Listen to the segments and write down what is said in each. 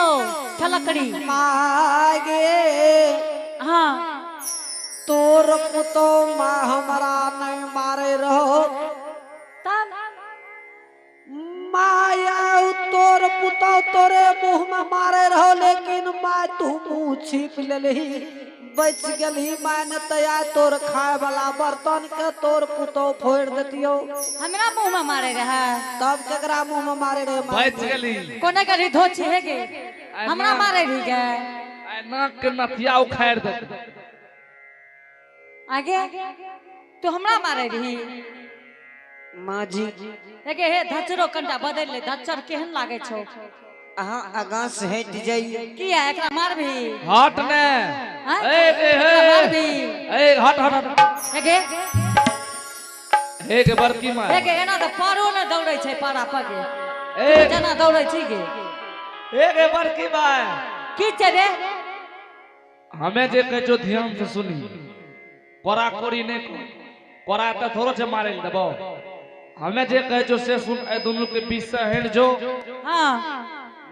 एलो छलकड़ी मागे। हाँ। तोर पुतो माँ हमरा नहीं मारे रहो। तब माया तोर पुतो तोरे मुंह में मारे रहो, लेकिन माँ तू मुंह छिप लेलही, बच गेलही। माँ ने तया तोर खाए वाला बर्तन के तोर पुतो फोड़ देतियो। हमरा मुंह में मारे रहे? तब केकरा मुंह में मारे रहे? बच गेली। कोने गली धोची हे गे, हमरा मारे रही गे? आइ नाक के नथिया उखाड़ देते। आगे तू हमरा मारे रही? माँ जी। एगे हे, धचरो कंटा बदल ले, धचर केहन लागे छौ। अहाँ आगाँ से हटि जाइए। किया एकरा मारबी? हट ने। हाँ? ए ए एकरा मारबी? ए, हट हट हट। एगे। हे के बड़की मार। एगे, एना तऽ पारो ने दौड़ै छै पारा पगे ए। जेना दौड़ै छी गे। हे के बड़की मार। की छै रे? हमें जे कहै छौ ध्यान से सुनी, कोरा कोरी नहीं कर, कोरा तऽ थोड़ो छै मारे लए देबौ। हमें जे कहै छौ से सुन, ए दुनू के बीच से हटि जो। हाँ।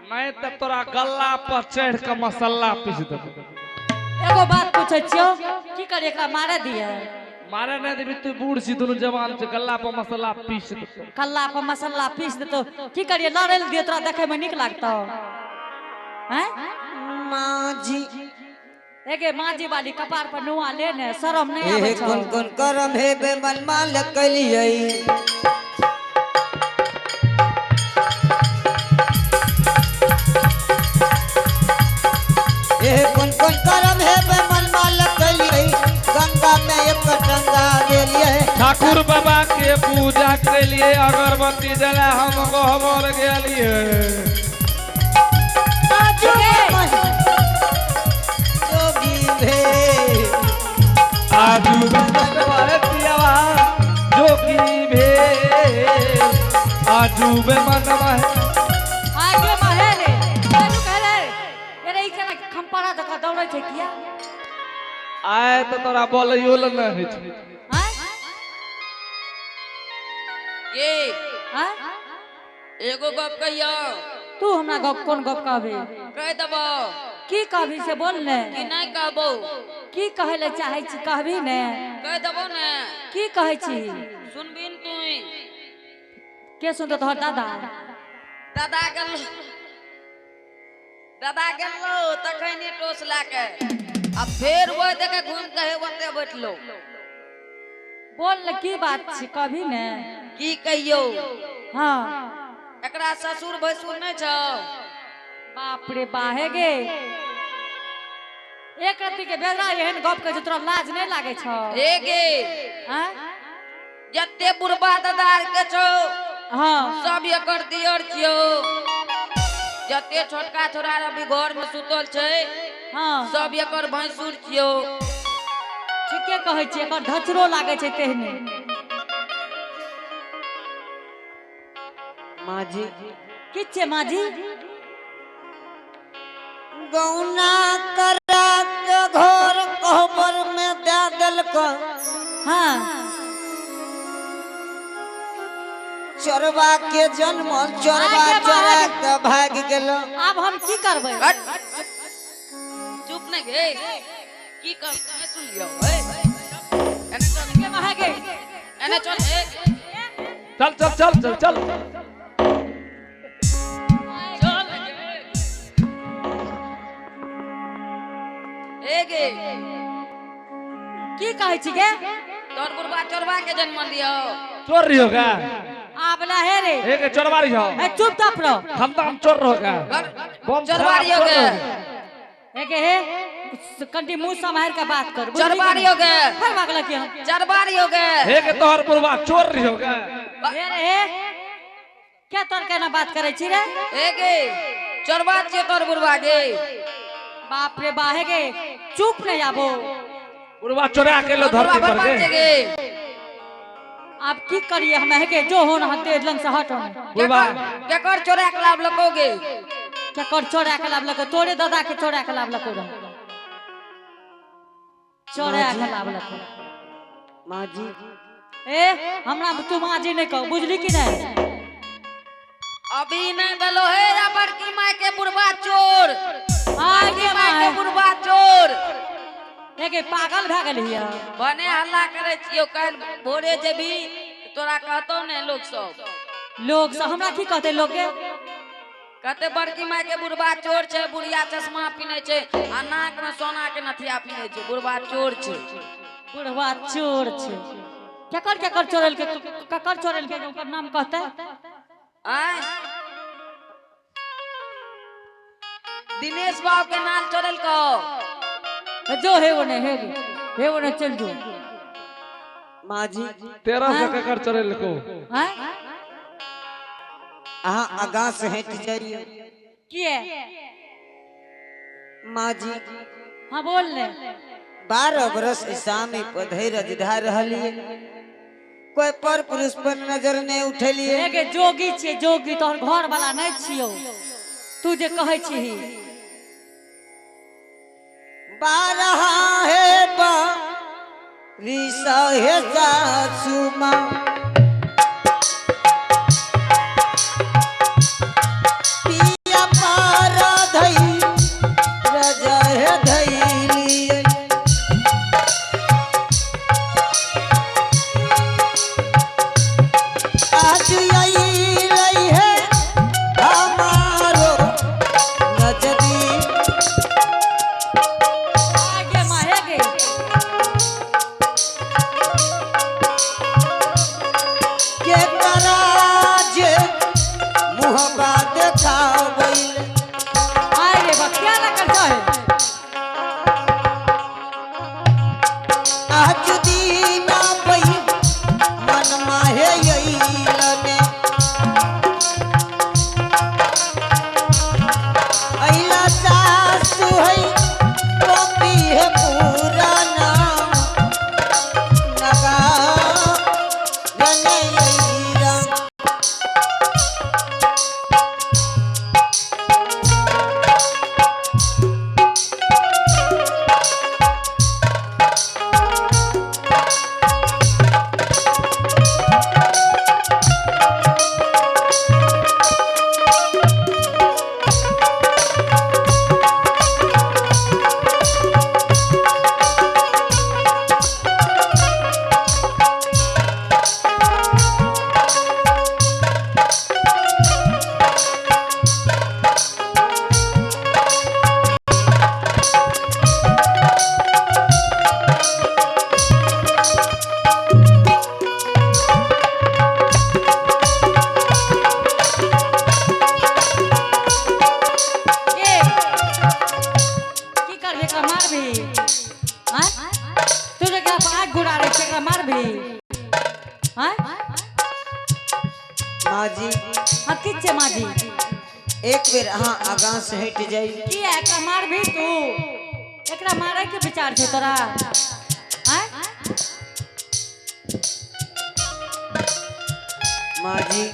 नहीं तऽ तोरा गल्ला पर चढ़ के मसाला पीस देबौ। एगो बात पूछै छियौ, की करी, एकरा मारे दिए? मारे नहीं देबी, तू बूढ़ छी, दुनू जवान छै, गल्ला पर मसाला पीस देतौ। कल्ला पर मसाला पीस देतौ। की करिए, लड़ै लए दियौ? तोरा देखै में नीक लागतौ हैं? माँ जी। एगे माँ जी वाली, कपार पर नुआ ले ने, शरम नहीं हे आबै छौ? कोन कोन करम हे बेमन माल कलियै। हे कोन कोन करम हे बेमन माल कलियै, गंगा में एक टंगा गेलियै। ठाकुर बाबा के पूजा के लिए अगरबत्ती जला हम गहबर गेलिए। जोगी भेल। आजू पियावा जोगी भेल, आजू बे मनवा। आगे महेले रुक रे, अरे ई केना खम्पारा जकाँ दौड़ै छै किया? आय तऽ तोरा बोलैयो लए नहि होइ छै। आँय? ये। आँय? एगो गप कहियो। तू हमरा गप कोन गप कहबी? कह देबो। की कहबी से बोल ने। कि नहीं कहबो? की कहै लए चाहै छी, कहबी ने। कह देबो ने। की कहै छी? सुनबिन तू? के सुनतो, तोहर दादा? दादा गेल, दादा गेलो तखन टोस ला के आ फेर वो देखे घूम के हे ओते बैठलो। बोल ने, की बात छी, कहबी ने। की कहियो? हाँ। एकरा ससुर भैंसुर नहीं छौ? बाप रे बाहे गे, एक रत्ती के बेगरा एहन गप कहै छौ, तोरा लाज नहीं लागै छौ? हे गे। आँय? जते बुढ़बा दादा आर के छौ, सब एकर दियर छियौ। जते छोटका छोरा अभी घर में सुतल छै, सब एकर भैंसुर छियौ। ठीके कहै छी, एकर धचरो लागै छै तेहने। माँ जी। की छै माँ जी? गौना करा के घर कहबर में दे देलक। चोरबा के जन्म चोरबा आगे चोरा बढ़। के भाग गेल। आब हम की करबै? हट, चुप नहीं गे, की कर नहीं सुन लियो। ए, एने चल। के भागे? एने चल ए। चल चल चल चल चल। चल ए गे। की कहै छी गे? तोर बुढ़बा चोरबा के जन्म लियो। चोर रही होगा? आब लहे रे। एक चोरवा रही हो। ए, चुप चाप रहो। खानदान चोर रहोगा। बम चोरवा रही चोर होगे। रहोगे। ए गे हे, कंटी मुंह सम्हार के बात कर, बुझली चोरवा कि रही नहीं? होगे। फिर भागला की हम? चोरवा रही होगे। एक तोहर बुढ़वा चोर रही होगा। हे रे हे, क्या तोर केना बात करे छी रे? ए गे, चोरवा छियै तोर बुढ़बा गे। बाप रे बाहे गे, चुप नहीं आबो। बुढ़वा चोरा के लो तोर धरती बुढ़बा पर बर्बाद गे। छै गे। आब की करिए हम हे गे? जो हो ना तेज लंग से हट हो। बुढ़वा। केकर चोरा के लाभ लकोगे? केकर चोरा के लाभ लको? तोरे दादा के चोरा के लाभ लको रह, चोरा के लाभ लको। माँ जी। ए, हमरा तू माँ जी नहीं कह, बुझली कि नहीं? अभी नहीं बोलो हे, बड़की माय के बुढ़बा चोर। एगे पागल भए गेलही भने हल्ला करे छियौ काल्हि भोरे जेबी तोरा कहतौ ने लोग सब। लोग सब हमरा की कहते लोग के? कहते बड़की माय के बुढ़बा चोर छै, बुढ़िया चश्मा पिन्है छै आ नाक में सोना के नथिया पिन्है छै, बुढ़बा चोर छै। बुढ़वा चोर छै। केकर केकर चोरल के ककर चोरल के ओकर नाम कहते? आय दिनेश बाबू के नाल चोरल कहो। जो है वो नहीं है, हे वो नहीं चल जो। माँ जी 13 से ककर चोरल को? हैं? अहाँ आगा से हट जाइए। किए? माँ जी हाँ बोल ले। 12 बरस ईसामी पधैर जिधा रहलिए, कोई पर पुरुष पर नजर नहीं उठेलिए। एगे जोगी छिए जोगी, तोहर घर वाला नहीं छियो तू जे कहै छिही। 12 हे बा रिसा हे सासू माँ, पिया पारा धई रजा हे धैलिए। आज आई है हमारो नजदी। आगे माहे गे। के तराज मुहबा देखावैल। आय रे बा क्या लगल है? आज दीना पई मन माहे अइलने। अइला सासु है कॉपी है पुराना लगा रने अइरा। ए की करबे एकरा मारबी? हैं? तू जे एकरा पर आँख घुरा रे छै एकरा मारबी? हैं? माँ जी हाँ की छै माँ जी? एक बेर अहाँ आगा से हट जाइए। की एकरा मारबी तू? एकरा मारे के विचार छै तोरा? हैं? माँ जी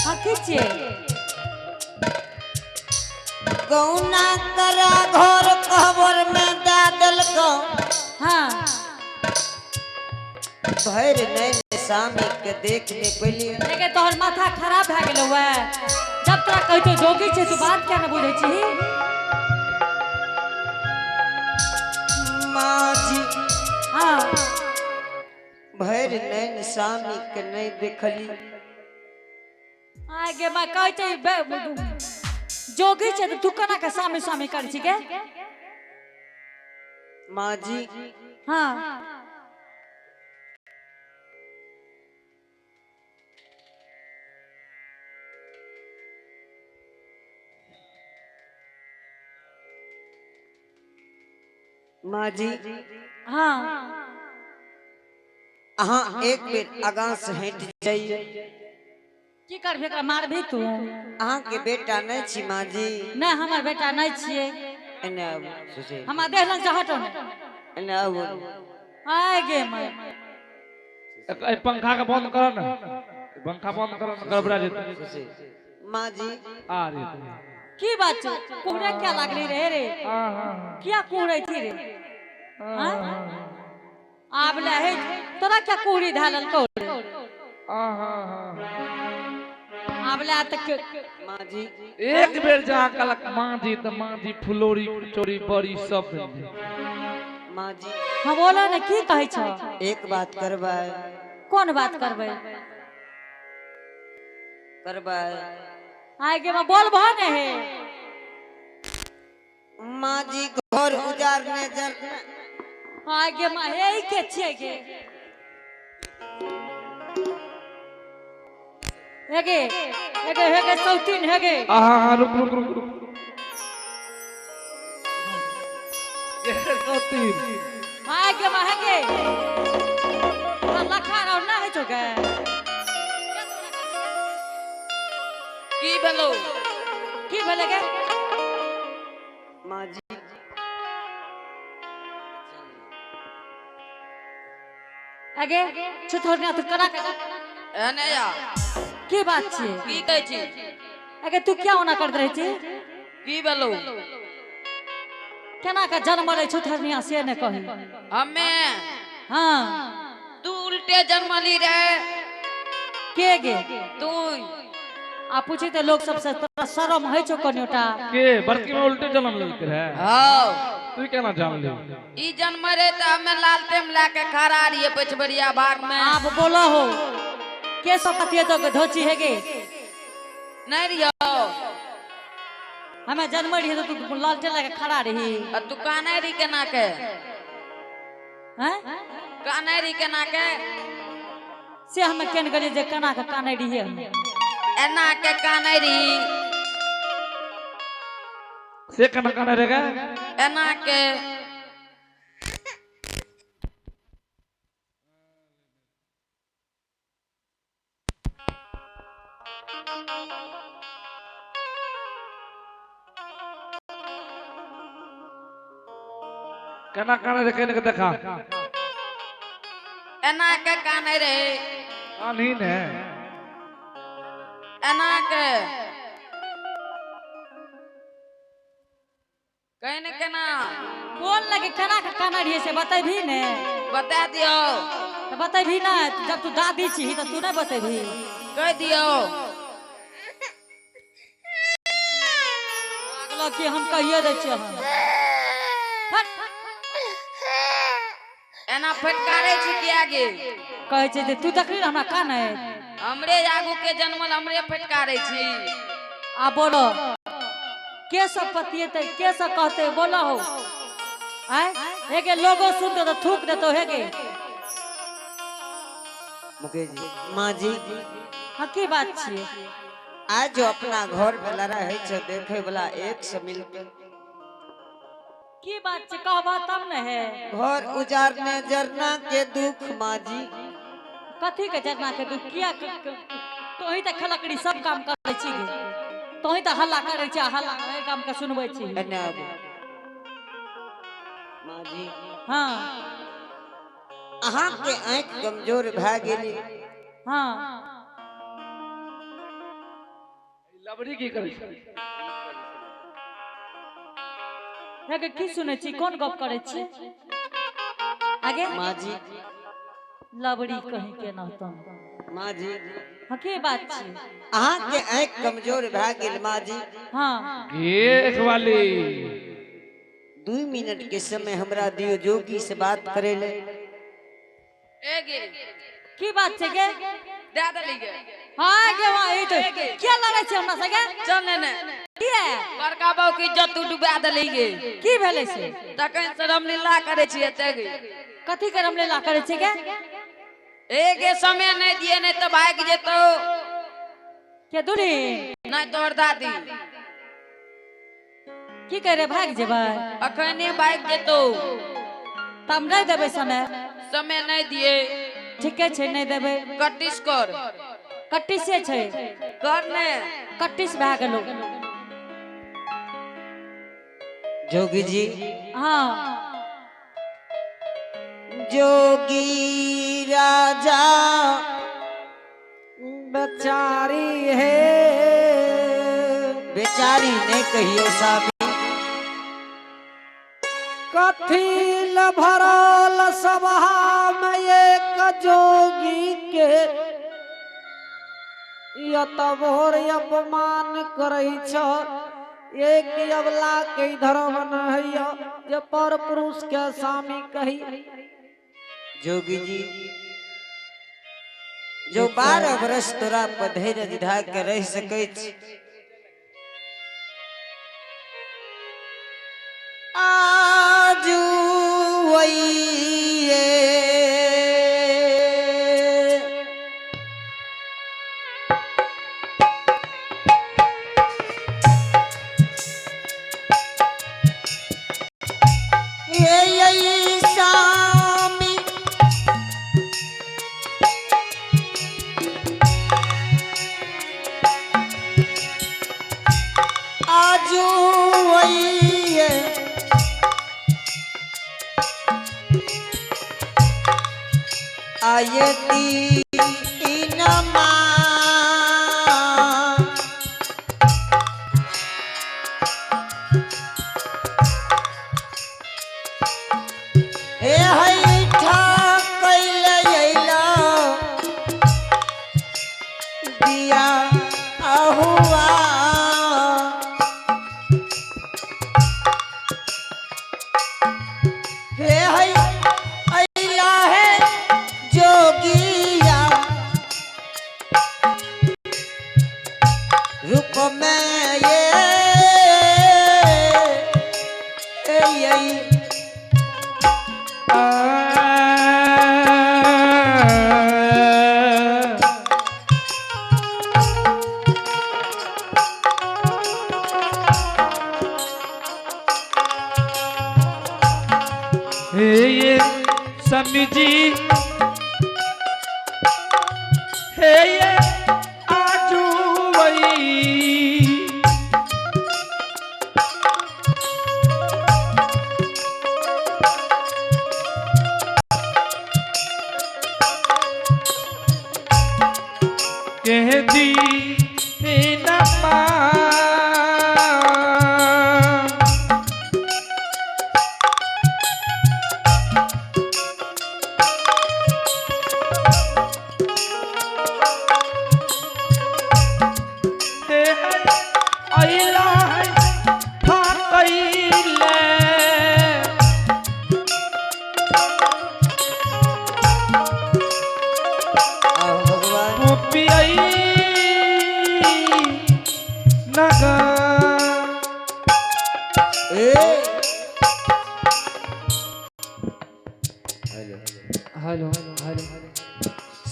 हाँ की छै? गौना करा घर कहबर में दा देलकौ। हाँ भरि नैन सामी के देख ने पलिए। लेकिन तोहर माथा खराब भए गेलौ है। जब तोरा कहै छौ जोगी छै तू बात किया ने बुझै छिही? माँ जी हाँ भरि नैन सामी के नहीं देखली। आय गे माँ कहै छै जोगी छै तऽ तू केना के सामी सामी करै छी गे? माँ जी हाँ माँ जी हाँ अहाँ एक बेर आगा से हट जाइए। की करबी एकरा मारबी तू? अहाँ के बेटा नहीं छी माँ जी। नहीं हमर बेटा नहीं छियै। एने आबू सुशील। हमरा देह लग से हटो ने। एने आबू। आय गे माँ। ए पंखा के बंद कर ना, पंखा बंद कर ना, गड़बड़ा जेतै। सुशील। माँ जी आ रे की बात छौ? कुहरे क्या लागली रे रे? किया कुहरे थी रे? हाँ? आब ले हे तोरा क्या कुहरी धए लेलकौ रे? आब ले तऽ माँ जी एक बेर जहाँ कहलक माँ जी तऽ माँ जी फुलौरी कचौड़ी बड़ी सब बनि जाइ। माँ जी। हम बोलो ने की कहै छ? एक बात करबै। कोन बात करबै? करबै। आगे में बोल भा ने हे। माँ जी घर उजारने जरने। आगे में हे ई के छियै गे? हेगे हेगे हेगे सौतीन हेगे। आहा हा रुक रुक रुक रुक। ये सौतीन। आगे में हेगे। तोरा लखा रहो ना है चोगे। की भेलो? की भेलै गे? माँ जी। आगे छुथोरना तू कना के एने या। की बात छियै? की कहै छी? आगे तू क्या ओना करत रहै छी? की भेलो? केना के जन्म लै छुथरनिया से ने कही। हमे हाँ। तू उल्टे जन्मली रे। के गे? तू। आ पूछी ते लोग सबसे तोरा शरम होइ छौ कनियोटा? के बड़की में उल्टे जन्म लेलकै रहे? हाँ। तू केना जानली? ई जन्म रे त हमे लालटेम ला के खड़ा रहिए पछबरिया बाग में। आप बोलो हो के सब कथिए तो धोची हेगे? नहीं रहियो। हमें जन्म रहिए तो तू लालटेन लगा के खड़ा रही। आ तू काने रही केना के? हैं? काने रही केना के? से हमें केन गेलिए जे केना के काने रहिए हम। एना के काने रही। से केना काने रे गे? एना के। केना काने रे केने के देखा? एना के काने रे। कानही ने। एना के। कहने केना? बोल लगे केना के काने रहिए से बतेबही ने। बता दियो। तो बतेबही ना, जब तू दादी छी तो तू नहीं बतेबही। कह दियो। अगला की हम कहिए दै छियै हम। फट। एना फटकारे छी किया गे? कहै छै जे तू देखली ने हमरा काने? हमरे आगू के जन्मल हमरे फटकारे छी। आ बोलो के सब पतिएते के सब कहते बोलो हो। आय हेगे लोगो सुनते तो थूक देतो हेगे। मुकेश जी। माँ जी। हाँ की बात छियै? आज जो अपना घर में लड़ाई है छो देखे वाला एक से मिलके। की बात छै कहबा तब ने है। घर उजारने जरना के दुख माँ जी। कथी के जरना के दुख? किया तोही त खलकड़ी सब काम करै छी गे। तोही त हल्ला करै छी, हल्ला एहि काम के सुनबै छी। एने आबू। माँ जी। हाँ। अहाँ के आँख कमजोर भए गेली। हाँ। लबड़ी की करै छै? हेगे की सुनै छी? कोन गप करै छी? आगे? माँ जी। लबड़ी कहीं के न तम। माँ जी। हाँ की बात छी? अहाँ के आँख कमजोर भए गेल माँ जी। हाँ। गे वाली। 2 मिनट के समय हमरा दियो जोगी से बात करे ले। ए गे। की बात छै गे? दे देली गे। हाँ गे वहाँ ई तो किया लड़ै छै हमरा सगे? चल ने ने। किया? बड़का बाबू की इज्जत तू डुबा देली गे। की भेलै से? तखन से रामलीला करै छियै ते गे। कथी के रामलीला करै छै गे? ए गे समय नहीं दिए नहीं तो भाग जेतो। के दूरी? नहीं तोर दादी। की कह रे भाग जेबै? अखने भाग जेतो। तब नहीं देबै समय। समय नहीं दिए। ठीके छै नहीं देबै। कटिस कर। कटिसे छै। कर ने। कटिस भए गेलो। जोगी जी। हाँ। जोगी राजा बेचारी है। बेचारी ने कहियो सामी। कथी ल भरल सभा में एक जोगी के यत भोर अपमान करै छ। एक अबला के धर्म न है जे पर पुरुष के स्वामी कही। जोगी जी जो 12 वर्ष तोरा पर धैर्य धा के रह सकै छी, आजू वैये ये स्वामी आजू वैये आयती नमा हे हैठा कैल अइला दिया अहुआ हे है अइला है जोगिया रूप में ये ए, हे ये स्वामी जी हे ये आजू वही कह दी नमा अइला है ठाकैले आओ भगवान पियई नगा ए हेलो हेलो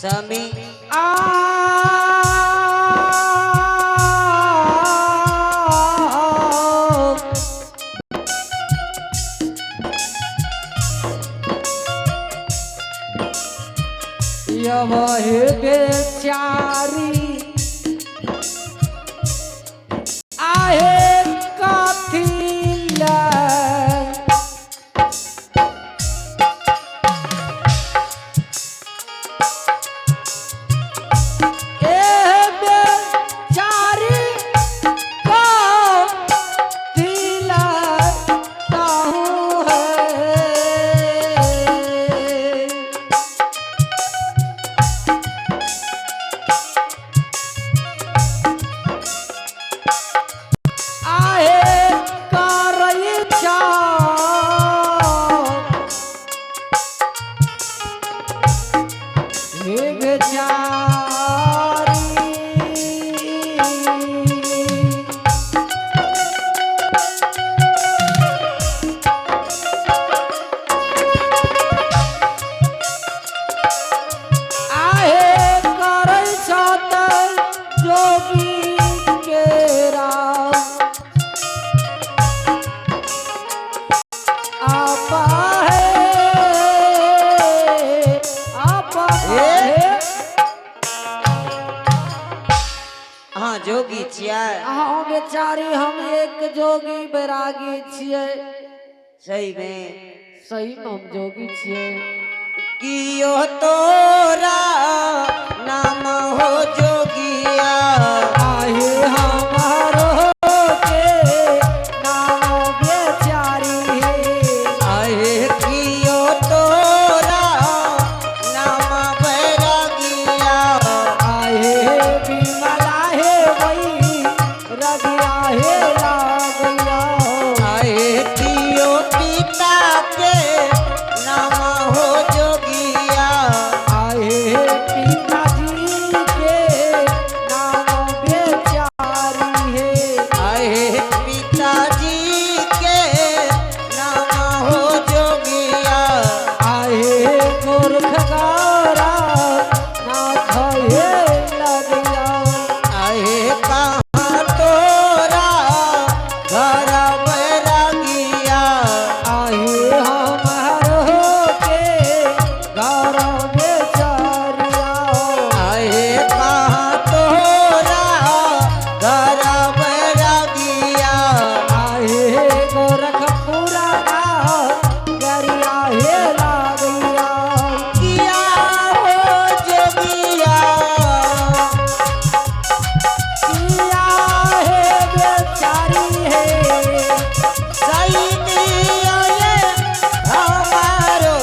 स्वामी आ यवह बेचारी आहे कथी लग एह बेचारी कथी लग ताहू है। आहे करई हे बेचारी आहे करई छत जोगी के राम आपा है आपा है। हाँ जोगी छिया अहाँ बेचारी हम एक जोगी बैरागी छियै। सही में सही में हम जोगी छियै। कियो तोरा नाम हो जोगिया आहे हमारो के नाम बेचारी आहे कियो तोरा नाम बैरागिया आहे विमला हे वही रगिया हे राम। घर बैरागिया। आहे हमारो के घर बेचारिया। आहे कहाँ तोरा घर बैरागिया। आहे गोरखपुरा गरिया हे लागैया। किया हो जोगिया। किया हे बेचारी हे। सही दियो ये हमारो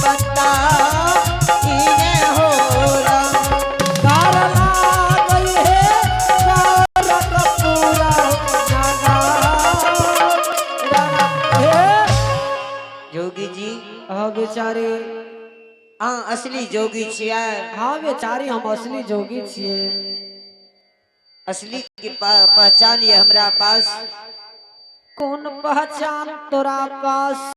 पता इने हो राम। गार लागई हे गोरखपुरा नगर हे। जोगी जी। हाँ बेचारी। हाँ, असली जोगी छियै। हाँ बेचारी, हम असली जोगी छियै। असली की पहचान ये हमरा पास। कौन पहचान तोरा पास?